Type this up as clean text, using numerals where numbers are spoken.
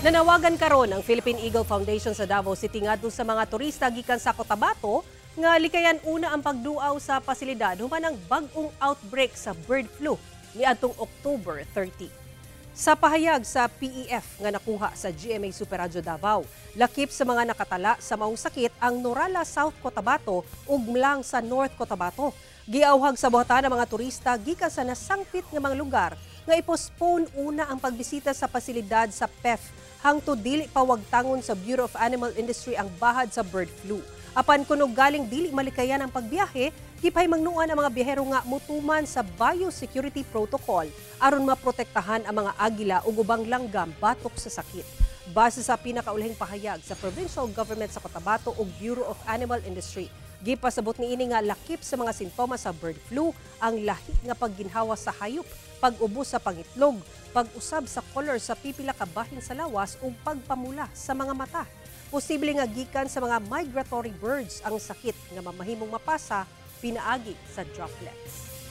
Nanawagan karon ang Philippine Eagle Foundation sa Davao City ngadto sa mga turista gikan sa Cotabato nga likayan una ang pagduaw sa pasilidad human ang bag-ong outbreak sa bird flu niadtong October 30. Sa pahayag sa PEF nga nakuha sa GMA Super Radyo Davao, lakip sa mga nakatala sa maong sakit ang Norala, South Cotabato ug M'lang sa North Cotabato. Giawhag sa buhatan ang mga turista gikan sa nasangpit nga mga lugar nga i-postpone una ang pagbisita sa pasilidad sa PEF hangtod dili pa wagtangon sa Bureau of Animal Industry ang bahad sa bird flu. Apan kuno galing dili malikayan ang pagbiyahe, gipahimangnuan ang mga biyahero nga mutuman sa biosecurity protocol aron maprotektahan ang mga agila ug ubang langgam batok sa sakit. Base sa pinakaulahing pahayag sa Provincial Government sa Cotabato ug Bureau of Animal Industry, gipasabot niini nga lakip sa mga sintomas sa bird flu ang lahi nga pagginhawa sa hayop, pag-ubo sa pangitlog, pag-usab sa color sa pipila ka bahin sa lawas ug pagpamula sa mga mata. Posible nga gikan sa mga migratory birds ang sakit nga mamahimong mapasa pinaagi sa droplets.